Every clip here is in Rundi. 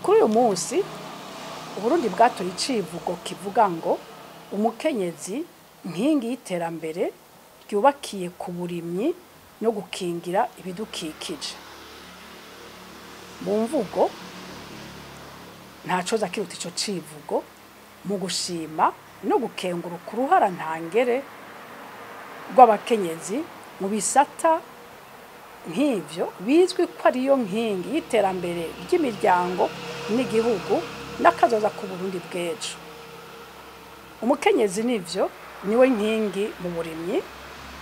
Kuri uyu munsi Uburundi bwatoye icivugo kivuga ngo umukenyezi nkingi y'iterambere ryubakiye ku burimyi no gukingira ibidukikije. Mu mvugo ntacoza kiruta ico civugo mu gushima no gukenguruka uruhara ntangere rw'abakenyezi mu bisata nk'ivyo bizwi ko ariyo nkingi y'iterambere ry'imiryango n'igihugu n'akazoza ku Burundi bw'ejo. Umukenyezi nivyo niwe nkingi mu burimyi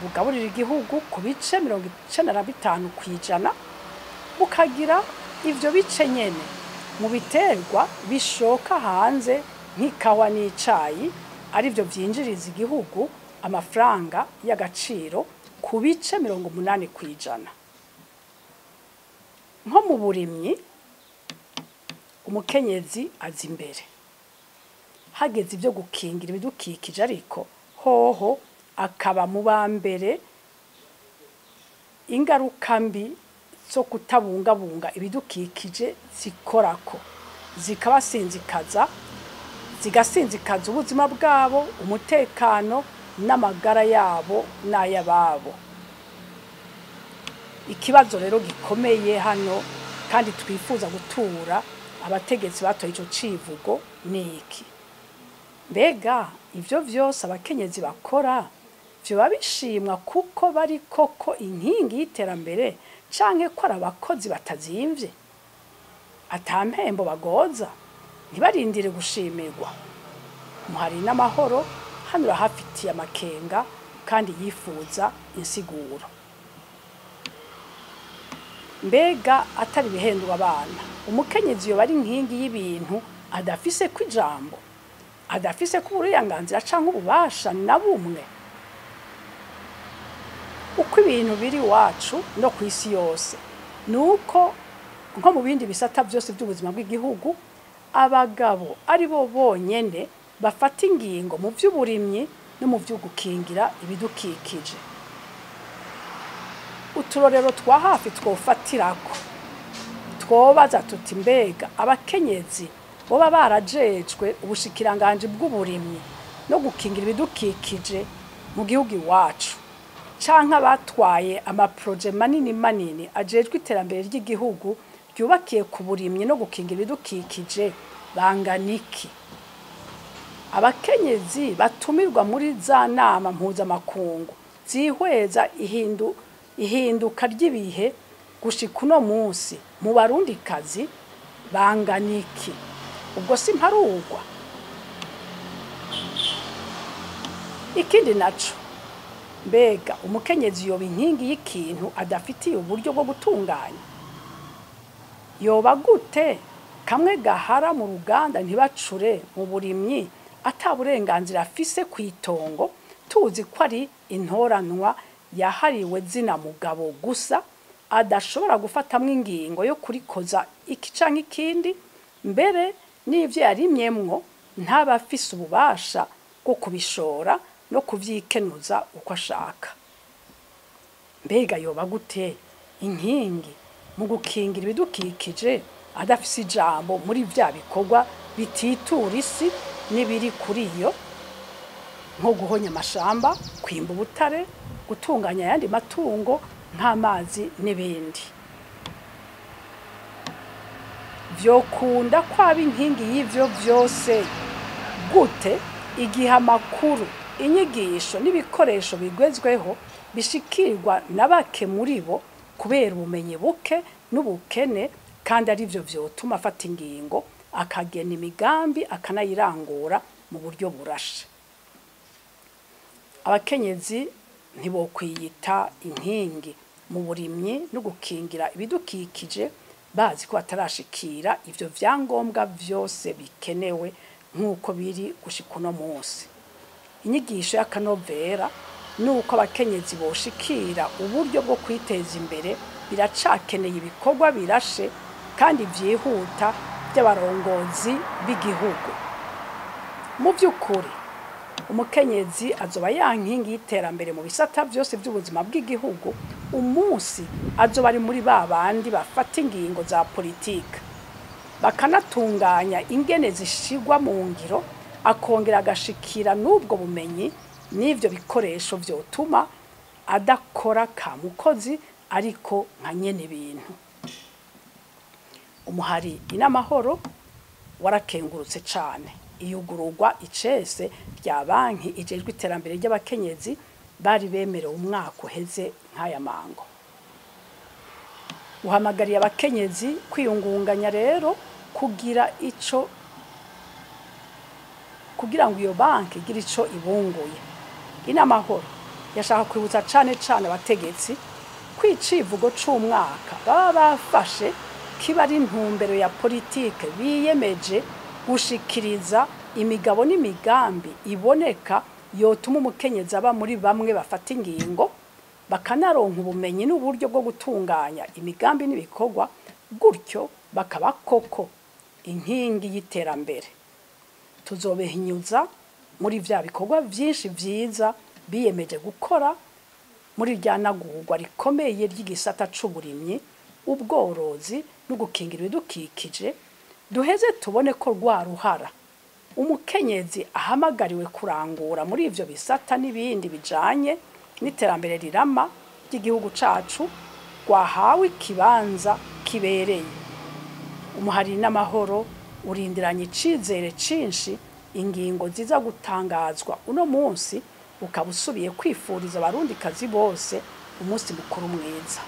bugaburira igihugu ku bice 95%, bukagira ivyo bice nyene mu biterwa bishoka hanze nk'ikawa n'icayi, arivyo vyinjiriza igihugu amafaranga y'agaciro ku bice 80%. Nko mu burimyi umukenyezi aza imbere hageze ibyo gukingira ibidukikije, ariko hoho akaba mu ba mbere ingaruka mbi zo kutabungabunga ibidukikije zikorako, zikabasinzikaza, zigasinzikaza ubuzima bwabo, umutekano n'amagara yabo n'ay'ababo. Ikibazo rero gikomeye hano kandi twifuza gutura abategetsi batoye ico civugo ni iki: mbega ivyo vyose abakenyezi bakora vyoba bishimwa kuko bari koko inkingi y'iterambere, canke ko ari abakozi batazimvye ata mpembo bagoza, ntibarindire gushimirwa? Muhari n'amahoro hano urahafitiye amakenga kandi yifuza insiguro. Mbega atari ibihendwa abana, umukenyezi yoba ari inkingi y'ibintu adafise ko ijambo, adafise ko uburenganzira canke ububasha na bumwe? Uko ibintu biri iwacu no ku isi yose nuko nko mu bindi bisata byose by'ubuzima bw'igihugu, abagabo ari bo bonyene bafata ingingo mu vy'uburimyi no mu vyo gukingira ibidukikije. Uturorero twa hafi twofatirako twobaza tuti mbega abakenyezi boba barajejwe ubushikiranganji bw'uburimyi no gukingira ibidukikije mu gihugu iwacu, canke abatwaye amaproje manini manini ajejwe iterambere ry'igihugu ryubakiye ku burimyi no gukingira ibidukikije bangana iki? Abakenyezi batumirwa muri za nama mpuzamakungu zihweza ihinduka ry'ibihe gushika uno munsi mu barundikazi bangana iki? Ubwo si mparugwa. Ikindi naco, mbega umukenyezi yoba inkingi y'ikintu adafitiye uburyo bwo gutunganya? Yoba gute kamwe gahara mu ruganda ntibacure mu burimyi ata burenganzira afise kw'itongo, tuzi ko ari intoranwa yahariwe zina mugabo gusa, adashobora gufatamwo ingingo yo kurikoza iki canke ikindi, mbere n'ivyo yarimyemwo ntaba afise ububasha bwo kubishora no kuvyikenuza uko ashaka? Mbega yoba gute inkingi mu gukingira ibidukikije adafise ijambo muri vya bikorwa bititura isi n'ibiri kuri yo, nko guhonya amashamba, kwimba ubutare, gutunganya ayandi matungo nk'amazi n'ibindi? Vyokunda kwaba inkingi y'ivyo vyose gute igihe amakuru, inyigisho n'ibikoresho bigezweho bishikirwa na bake muri bo kubera ubumenyi buke n'ubukene, kandi arivyo vyotuma afata ingingo akagena imigambi akanayirangura mu buryo burashe? Abakenyezi ntibokwiyita inkingi mu burimyi no gukingira ibidukikije bazi ko batarashikira ivyo vyangombwa vyose bikenewe nk'uko biri gushika uno munsi. Inyigisho y'akanovera nuko abakenyezi boshikira uburyo bwo kwiteza imbere biracakeneye ibikorwa birashe kandi vyihuta by'abarongozi b'igihugu. Mu by'ukuri umukenyezi azoba ya nkingi y'iterambere mu bisata byose by'ubuzima bw'igihugu umunsi azoba ari muri ba bandi bafata ingingo za politike. bakanatunganya ingene zishigwa mu ngiro, akongera agashikira n'ubwo bumenyi n'ivyo bikoresho vyotuma adakora ka mukozi ariko nka nyene ibintu. Umuhari Inamahoro warakengurutse cane iyugururwa icese rya banki ijejwe iterambere ry'abakenyezi bari bemerewe umwaka uheze nk'aya mango. Uhamagariye abakenyezi kwiyungunganya rero kugira ico kugira ngo iyo banki igire ico ibunguye. Inamahoro yashaka kwibutsa cane cane abategetsi kwicivugo c'umwaka baba bafashe kiba ari intumbero ya politike biyemeje gushikiriza imigabo n'imigambi iboneka yotuma umukenyezi aba muri bamwe bafata ingingo, bakanaronka ubumenyi n'uburyo bwo gutunganya imigambi n'ibikorwa, gutyo bakaba koko inkingi y'iterambere. Tuzobehinyuza muri vya bikorwa vyinshi vyiza biyemeje gukora muri rya nagurwa rikomeye ry'igisata c'uburimyi, ubworozi no gukingira ibidukikije, duheze tubone ko rwa ruhara umukenyezi ahamagariwe kurangura muri ivyo bisata n'ibindi bijanye n'iterambere rirama ry'igihugu cacu rwahawe ikibanza kibereye. Umuhari n'amahoro urindiranye icizere cinshi ingingo ziza gutangazwa uno munsi, ukaba usubiye kwifuriza abarundikazi bose umunsi mukuru mwiza.